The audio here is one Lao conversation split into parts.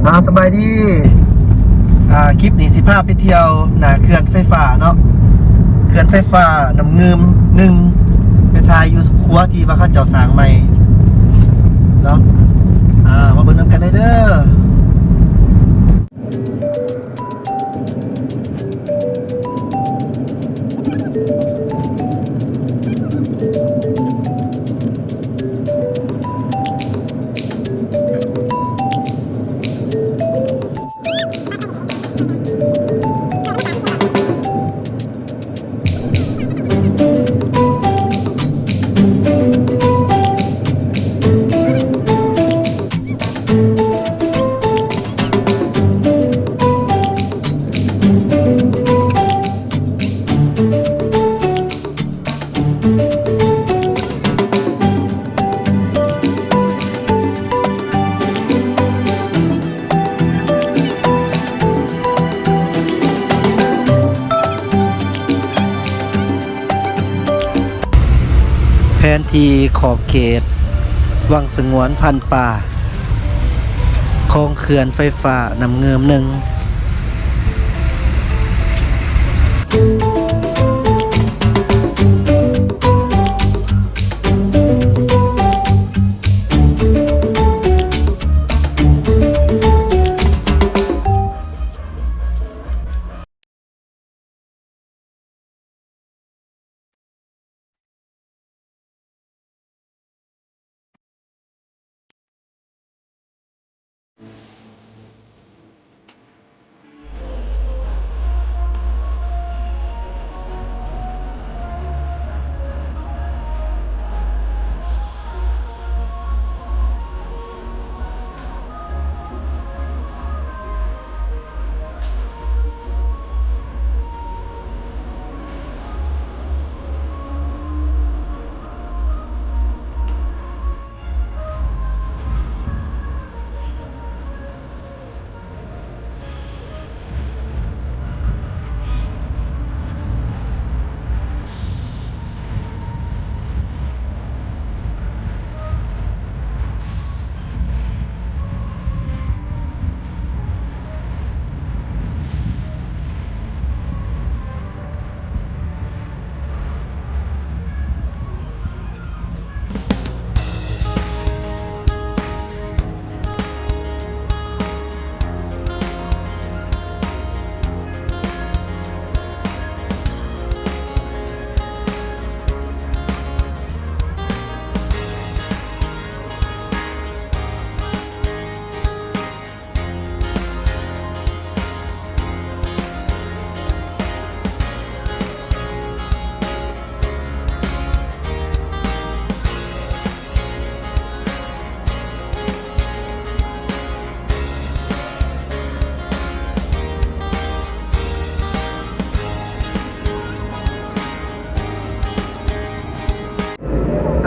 ອາ ສະບາຍດີ ອາ ຄລິບນີ້ຊິພາໄປທ່ຽວໜ້າເຂື່ອນໄຟຟ້າເນາະ ເຂື່ອນໄຟຟ້ານ້ຳງື່ມໜຶ່ງ ໄປຖ່າຍຢູ່ຂົວທີ່ວ່າເຂົາເຈົ້າສ້າງໃໝ່ເນາະ ອາ ມາເບິ່ງນຳກັນໄດ້ເດີ. ແຜນທີ່ຂອບເຂດວັງສະຫງວນພັນປ່າ ຂອງເຂື່ອນໄຟຟ້ານ້ຳງື່ມໜຶ່ງ.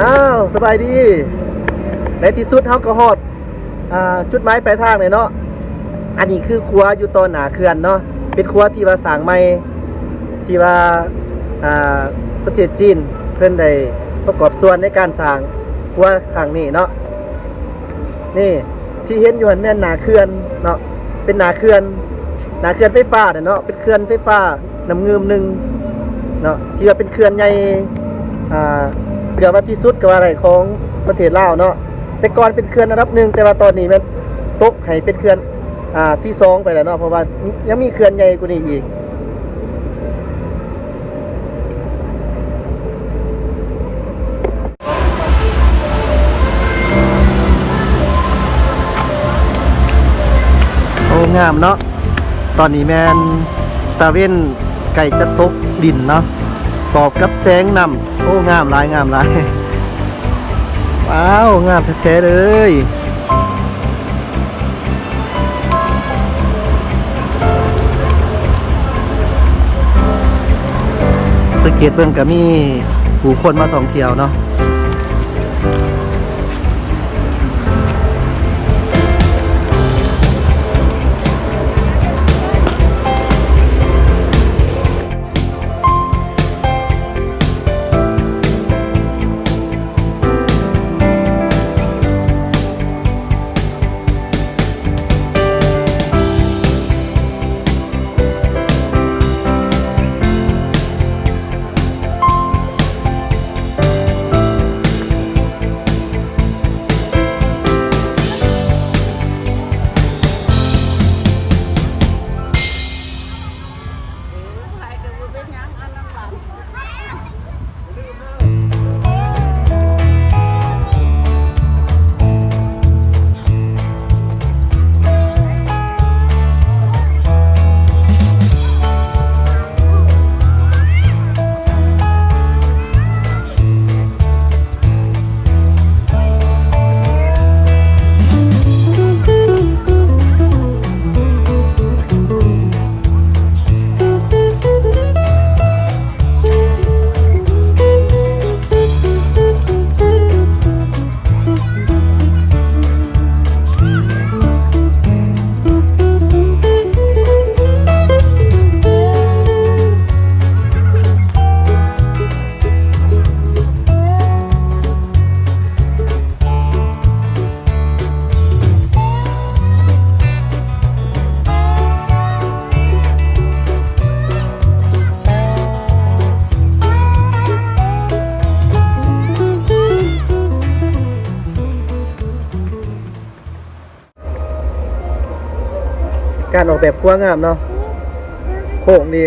ອ້າວ ສະບາຍດີ ໃນທີ່ສຸດເຮົາກໍຮອດ ອ່າ ຈຸດໝາຍປາຍທາງແລ້ວເນາະ. ອັນນີ້ຄືຂົວຢູ່ຕໍ່ໜ້າເຂື່ອນເນາະ ເປັນຂົວທີ່ວ່າສ້າງໃໝ່ ທີ່ວ່າ ອ່າ ປະເທດຈີນເພິ່ນໄດ້ປະກອບສ່ວນໃນການສ້າງຂົວຄັ້ງນີ້ເນາະ. ນີ້ທີ່ເຫັນຢູ່ຫັ້ນແມ່ນໜ້າເຂື່ອນເນາະ ເປັນໜ້າເຂື່ອນ ໜ້າເຂື່ອນໄຟຟ້າເນາະ ເປັນເຂື່ອນໄຟຟ້ານ້ຳງື່ມໜຶ່ງເນາະ ທີ່ວ່າເປັນເຂື່ອນໃຫຍ່ ອ່າ ເກືອບວ່າທີ່ສຸດກໍວ່າໄດ້ຂອງປະເທດລາວເນາະ. ແຕ່ກ່ອນເປັນເຂື່ອນອັນດັບໜຶ່ງ ແຕ່ວ່າຕອນນີ້ແມ່ນຕົກໃຫ້ເປັນເຂື່ອນ ອ່າ ທີສອງໄປແລ້ວເນາະ ເພາະວ່າຍັງມີເຂື່ອນໃຫຍ່ກວ່ານີ້ອີກ. ໂອ້ ງາມເນາະ ຕອນນີ້ແມ່ນຕາເວັນໃກ້ຈະຕົກດິນເນາະ ປອບກັບແສງນ້ຳ. ໂອ້ ງາມຫຼາຍ ງາມຫຼາຍ. ວ້າວ ງາມແທ້ໆເລີຍ. ສັງເກດເບິ່ງກະມີຜູ້ຄົນມາທ່ອງທ່ຽວເນາະ. ການອອກແບບຄົວງາມເນາະ ໂຄ້ງດີ.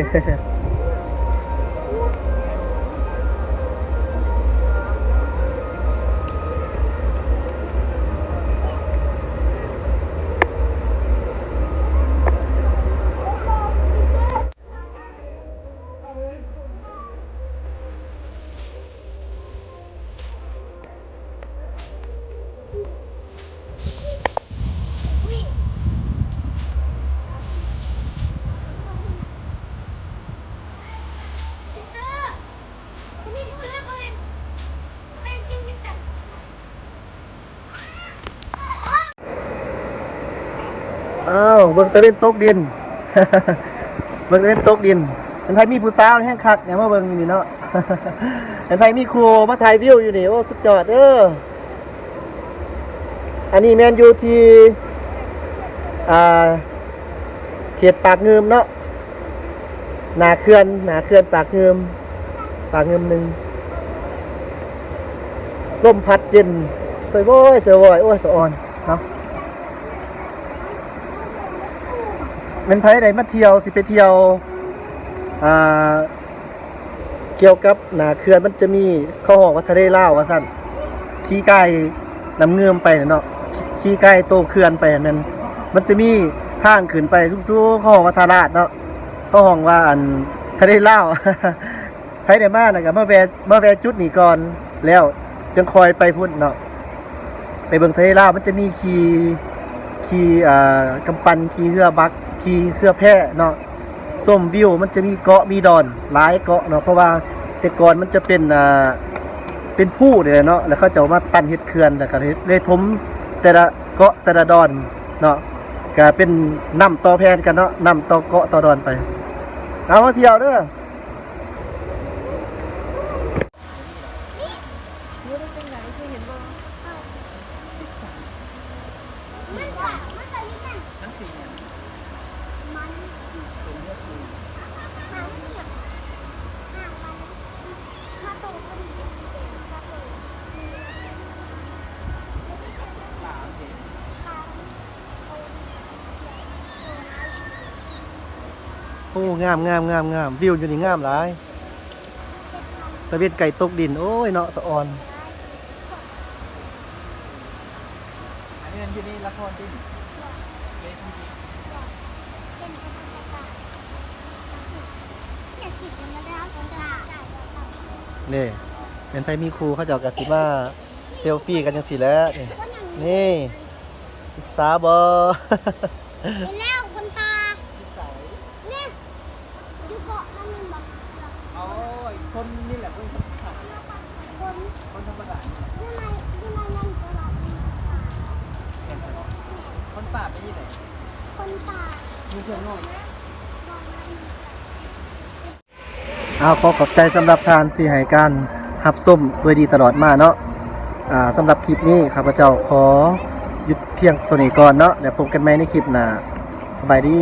ອ້າວ ເບິ່ງຕາເວັນຕົກດິນ ເບິ່ງຕາເວັນຕົກດິນ. ຄັນໃຜມີຜູ້ສາວແຮງຄັກ ຢ່າມາເບິ່ງຢູ່ນີ້ເນາະ. ຄັນໃຜມີຄູ່ມາຖ່າຍວິວຢູ່ນີ້ ໂອ້ ສຸດຍອດເດີ. ອັນນີ້ແມ່ນຢູ່ທີ່ ອ່າ ເຂດປາກງື່ມເນາະ ໜ້າເຂື່ອນ ໜ້າເຂື່ອນປາກງື່ມ ປາກງື່ມໜຶ່ງ. ລົມພັດເຢັນ ສະຫວອຍ ສະຫວອຍ ໂອ້ຍ ສະອອນເນາະ. ແມ່ນໃຜໄດ້ມາທ່ຽວ ຊິໄປທ່ຽວ ອ່າ ກ່ຽວກັບໜ້າເຂື່ອນ ມັນຈະມີ ເຂົາຮ້ອງວ່າທະເລລາວວ່າຊັ້ນ ຂີ່ກາຍນ້ຳງື່ມໄປເນາະ ຂີ່ກາຍໂຕເຂື່ອນໄປຫັ້ນ ມັນຈະມີທາງຂຶ້ນໄປສູງໆ ເຂົາຮ້ອງວ່າທ່າລາດເນາະ ເຂົາຮ້ອງວ່າ ອັນ ທະເລລາວ. ໃຜໄດ້ມາແລ້ວກໍມາແວ່ ມາແວ່ຈຸດນີ້ກ່ອນ ແລ້ວຈຶ່ງຄ່ອຍໄປພຸ້ນເນາະ ໄປເບິ່ງທະເລລາວ. ມັນຈະມີຂີ່ ຂີ່ ອ່າ ກຳປັ່ນ ຂີ່ເຮືອບັກ ຂີ່ເຮືອແພເນາະ ຊົມວິວ. ມັນຈະມີເກາະມີດອນຫຼາຍເກາະເນາະ ເພາະວ່າແຕ່ກ່ອນມັນຈະເປັນ ອ່າ ເປັນພູນີ້ແຫຼະເນາະ ແລ້ວເຂົາເຈົ້າມາຕັນເຮັດເຂື່ອນ ແລ້ວກໍເຮັດ ເລີຍຖົມແຕ່ລະເກາະແຕ່ລະດອນເນາະ ກໍເປັນນ້ຳຕໍ່ແຜ່ນກັນເນາະ ນ້ຳຕໍ່ເກາະຕໍ່ດອນໄປ. ເອົາ ມາທ່ຽວເດີ. ຮູ້ໄດ້ຈັ່ງໃດ ເຄີຍເຫັນບໍ່? ມັນກໍ ມັນກໍຢູ່ນັ້ນ ມັນສີຫຍັງ? ມັນສີ ເປັນເລືອດຈີນ ຫາງມັນອີ່ຫຍັງ? ຫາງມັນ ຂາໂຕເພິ່ນເປັນສີແດງ ຂາໂຕ ຂາເຫັນ ຂາ ໂອ້ ງາມ ງາມ ງາມ ງາມ ວິວຢູ່ນີ້ງາມຫຼາຍ ຕາເວັນໃກ້ຕົກດິນ ໂອ້ຍເນາະ ສະອອນ. ອັນນີ້ມັນຢູ່ໃນລະຄອນຕິ? ບໍ່ ເລຍທຳອິດ ບໍ່ ເປັນທຳມະຊາດ ນີ້ ແມ່ນໃຜມີຄູ່ ເຂົາເຈົ້າກໍຊິມາ ເຊວຟີກັນຈັ່ງຊີ້ແຫຼະ ນີ້ ອິດສາບໍ່? ເຫັນແລ້ວຄົນປ່າ ຢູ່ໃສ? ນີ້ ຢູ່ເກາະນັ້ນແມ່ນບໍ່? ໂອ້ຍ ຄົນນີ້ແຫຼະ ຄົນ ຄົນ ຄົນທຳມະດານີ້ແຫຼະ ຢູ່ໃນ ຢູ່ໃນນັ້ນກໍວ່າ ແມ່ນຄົນປ່າ ຄົນປ່າເປັນຈັ່ງໃດ? ຄົນປ່າ ມີເພື່ອນນ້ອຍ ນ້ອຍ ນ້ອຍ. ອ້າວ ຂໍຂອບໃຈສຳລັບທ່ານທີ່ໃຫ້ການຮັບຊົມດ້ວຍດີຕະຫຼອດມາເນາະ. ອ່າ ສຳລັບຄລິບນີ້ ຂ້າພະເຈົ້າຂໍຢຸດພຽງເທົ່ານີ້ກ່ອນເນາະ ແລ້ວພົບກັນໃໝ່ໃນຄລິບໜ້າ. ສະບາຍດີ.